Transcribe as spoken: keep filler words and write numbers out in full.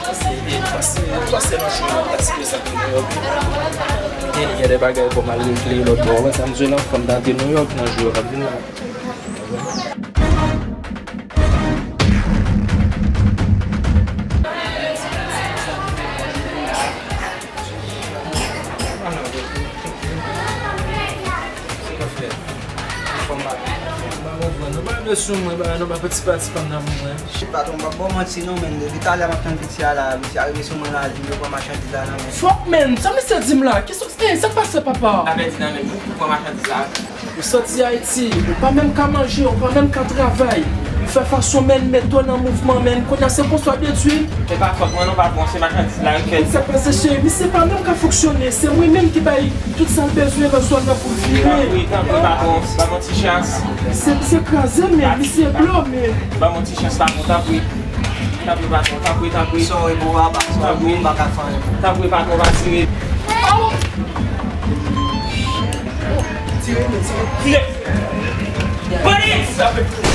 Pase, pase, pase machin nan, pase sa pou New York. Gen, gen de bagay pou m al regle lòt bò. Wè sa m di w la, fò m ta te New York nan jou yo k ap vin la. Sa k ap fèt? Anfòm pa. M pa konprann. Nou pa rive sou mwen, ba, nou pa pati pati pa m nan mwen. Patwon, m p ap ba w manti non, men depi talè m ap tann piti a la, misye a rive sou mwen la, li di m yo pran machandiz la nan men. Fòk, men, sa misye di m la? Kisa, eh, sa k pase, papa? Avèti nan men m, wi, pou pran machandiz la. Ou soti Ayiti, ou pa menm ka manje, ou pa menm ka travay. Ou fè fason, men, mete w nan mouvman, men, kounye a se konsa w detwi. Se pa fòt mwen non, patwon, se machandiz la yo k fè. Sa k pase, cheri? Misye pa menm ka fonksyone, se mwen menm ki bay tout sa l bezwen nan zòn nan pou l vire. Tanpri, tanpri, patwon, ban m yon ti chans. Se, misye kraze, men, misye blo, men. Ban m yon ti chans, patwon, tanpri. Tanpri, patwon, tanpri, tanpri. Sorry, bro, apa, sorry, bro, m pa ka fè anyen. Tanpri, patwon, pa tire. Tire, men, tire. Tire. Polis!